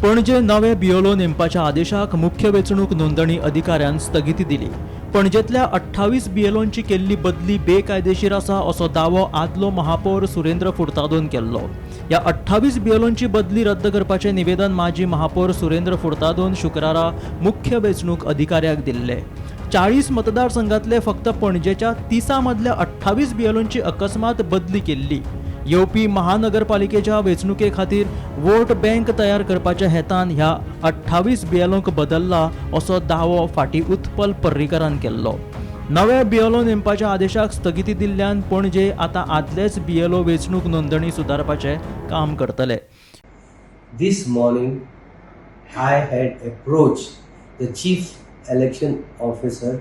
पणजे नवे बीएलओ नेमपाच्या आदेशाक मुख्य वेंचणूक नोंदणी अधिकाऱ्यान स्थगिती दिली. पणजेतल्या 28 बीएलओंची केल्ली बदली बेकायदेशीर आसा असो दावो आदलो महापौर सुरेंद्र फुर्तादोन केल्लो. ह्या 28 बीएलओंची बदली रद्द करपाचें निवेदन माजी महापौर सुरेंद्र फुर्तादोन शुक्रारा मुख्य वेंचणूक अधिकाऱ्याक दिल्लें. 40 मतदारसंघातले फक्त पणजेच्या 30 मदल्या 28 बीएलओंची अकस्मात बदली केल्ली. येवपी महानगरपालिकेच्या वेंचणुके खातीर वोट बँक तयार करपाच्या हेतान ह्या 28 बीएलओंक बदलला असो दावो फाटीं उत्पल पर्रीकारान केल्लो. नव्या बीएलओ नेमपाच्या आदेशाक स्थगिती दिल्ल्यान पणजे आतां आदलेच बीएलओ वेंचणूक नोंदणी सुदारपाचें काम करतले. This morning, I had approached the Chief Election Officer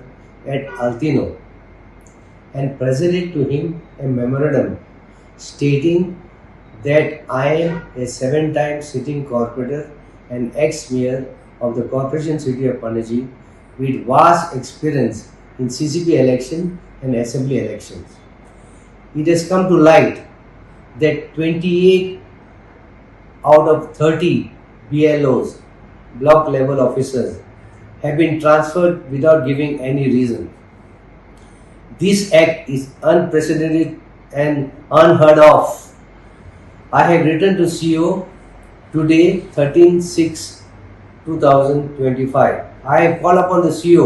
at Altino and presented to him a memorandum stating that I am a 7 time sitting corporator and ex mayor of the Corporation City of Panaji with vast experience in CCP election and assembly elections. It has come to light that 28 out of 30 BLOs, block level officers, have been transferred without giving any reason. This act is unprecedented and unheard of. I have written to CEO today, 13/6/2025. I have called upon the CEO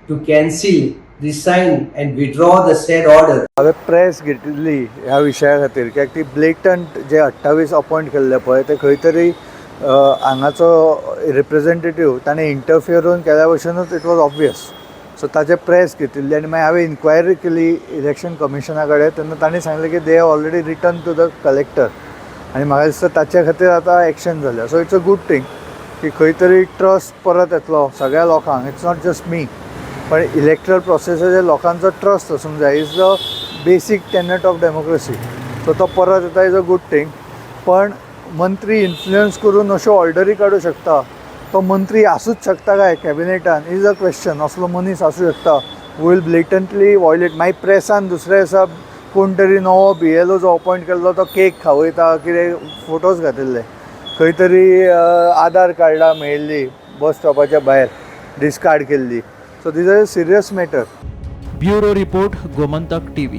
to cancel, rescind, and withdraw the said order. हांवें press घेतिल्ली ह्या विशया खातीर, कित्याक ती ब्लेटंट जे 28 appoint केल्ले पळय, ते खंय तरी हांगाचो रिप्रेझेंटेटीव ताणें इंटरफियर केल्या भशेनूच. It was obvious. सो ताचे प्रेस घेतिल्ली आनी मागीर हांवें इन्क्वायरी केली इलेक्शन कमिशना कडेन. तेन्ना तांणी सांगलें की they have already written to the collector आनी म्हाका दिसता ताचे खातीर आतां एक्शन जालें. So it's a good thing की खंय तरी ट्रस्ट परत येतलो सगळ्या लोकांक. It's not just me, पण इलेक्ट्रल प्रोसेसाचेर लोकांचो ट्रस्ट आसूंक जाय, is the basic tenet of democracy. So तो परत येता is a good thing. पण मंत्री इन्फ्लुयन्स करून अश्यो ऑर्डरी काडूं शकता, तो मंत्री आसूच शकता काय कॅबिनेटान, is a question. असलो मनीस आसूं शकता will blatantly violet? मागीर प्रेसान दुसऱ्या दिसा कोण तरी नवो बीएलओ जो अपॉयंट केल्लो तो केक खावयता कितें फोटोज घातिल्ले. खंय तरी आधार कार्डां मेळिल्ली बस स्टॉपाच्या भायर डिस्कार्ड केल्ली. So this is a serious matter. Bureau report, Gomantak TV.